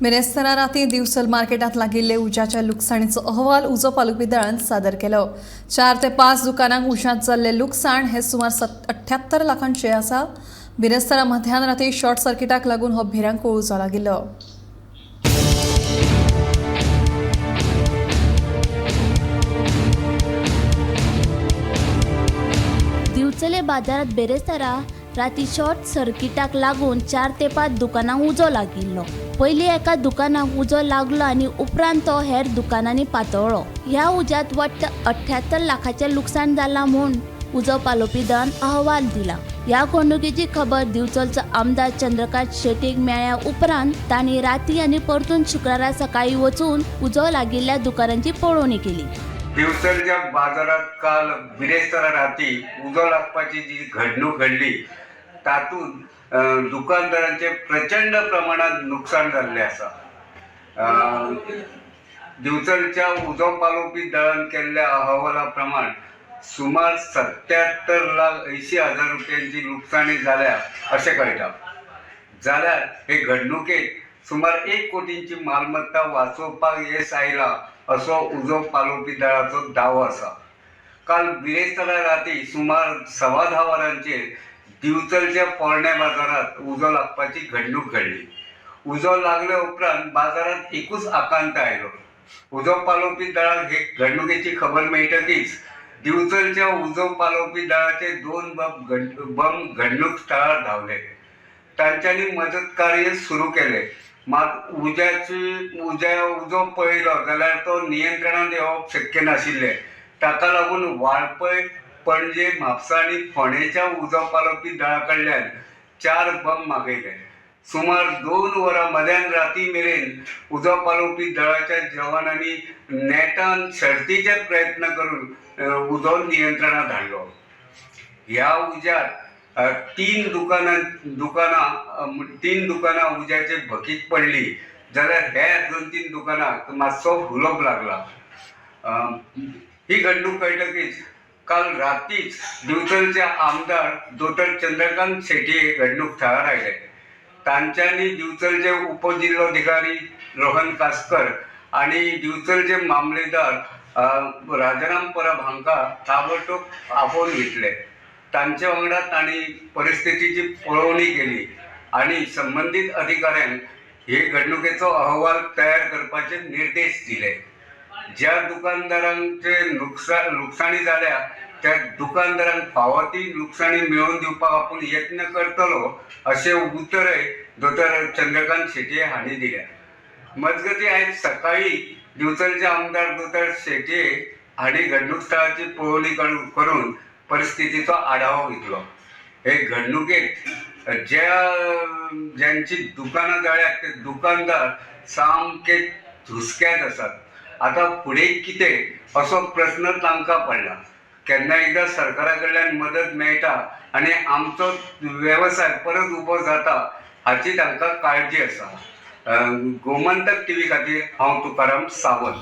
बिरेस्तारा राती दिवचल मार्केटात लागिल्ले उज्याच्या लुकसाणीचो अहवाल उजो पालोवपी दळान सादर केलो. 4 ते 5 दुकानांक उज्यांत जाल्लें लुकसाण हें सुमार 78 लाखांचें आसा. बिरेस्तारा मध्यान राती शॉर्ट सर्किटाक लागून हो भिरांकूळ उजो लागिल्लो. दिवचले बाजारात बेरेस्तारा राती शॉर्ट सर्किटाक लागून 4 ते 5 दुकानांक उजो लागिल्लो. पयलीं एका दुकानाक उजो लागलो आनी उपरांत तो हेर दुकानांनी पातळ्ळो. ह्या उज्यांत वट्ट 78 लाखाचें लुकसाण जालां म्हूण उजो पालोवपी दळान अहवाल दिला. ह्या घडणुकेची खबर दिवचलचो आमदार चंद्रकांत शेटीक मेळ्ळ्या उपरांत तांणी राती आनी परतून शुक्रारा सकाळीं वचून उजो लागिल्ल्या दुकानांची पळोवणी केली. दिवचलच्या बाजारात काल बिरेस्तारा राती उजो लागपाची जी घडणूक घडली तातूंत दुकानदारांचे प्रचंड प्रमाणात नुकसान जाल्लें आसा. दिवचलच्या उजो पालोवपी दळान केल्ल्या अहवाला प्रमाण सुमार 77,80,000 रुपयांची लुकसाणी जाल्या अशें कळटा. जाल्यार हे घडणुकेत सुमार 1 कोटींची मालमत्ता वाचोवपाक येस आयला असो उजो पालोवपी दळाचो दावो आसा. काल बिरेस्तारा राती सुमार 10:15 वरांचेर दिवचलच्या पोरण्या बाजारात उजो लागपाची घडणूक घडली. उजो लागल्या उपरांत बाजारात एकूच आकांत आयलो. उजो पालोवपी दळाक हे घडणुकेची खबर मेळटकीच दिवचलच्या उजो पालोवपी दळाचे 2 बम घडणूक स्थळार धांवले. तांच्यांनी मदत कार्य सुरू केले. मात उजो पळयलो जाल्यार तो नियंत्रणांत येवप शक्य नाशिल्लें. ताका लागून वाळपय, पणजे, म्हापसा आनी फोंडेच्या उजो पालोवपी दळा कडल्यान 4 बम मागयले. सुमार 2 वरां मध्यान राती मेरेन उजो पालोवपी दळाच्या जवानांनी नेटान शर्तीचे प्रयत्न करून उजो नियंत्रणांत हाडलो. ह्या उज्यात 3 दुकानां उज्याचे भकीक पडली जाल्यार हेर 2-3 दुकानांक मातसो हुलोप लागला. ही घडणूक कळटकीच काल रातीच दिवचलचे आमदार दोतोर चंद्रकांत शेटये घडणूक थळार आयले. तांच्यांनी दिवचलचे उपजिल्लोधिकारी रोहन कासकर आनी दिवचलचे मामलेदार राजाराम परब हांकां ताबडतोब आपोवन घेतले. तांचे वांगडा तांणी परिस्थितीची पळोवणी केली आनी संबंदीत अधिकाऱ्यांक हे घडणुकेचो अहवाल तयार करपाचे निर्देश दिले. ज्या दुकानदारांचे लुकसाणी जाल्या त्या दुकानदारांक फावो ती लुकसाणी मेळोवन दिवपाक आपूण यत्न करतलो अशें उतरय दोतोर चंद्रकांत शेटये हांणी दिल्या. मजगतीं आयज सकाळी दिवचलचे आमदार दोतोर शेटये हांणी घडणूक स्थळाची पळोवणी करून परिस्थितीचो आढावो घेतलो. हे घडणुकेत ज्यांची दुकानां जाळ्यात ते दुकानदार सामके धुसक्यात आसात. आतां फुडें कितें असो प्रस्न तांकां पडला. केन्ना एकदां सरकारा कडल्यान मदत मेळटा आनी आमचो वेवसाय परत उबो जाता हाची तांकां काळजी आसा. गोमंतक टीव्ही खातीर हांव तुकाराम सावंत.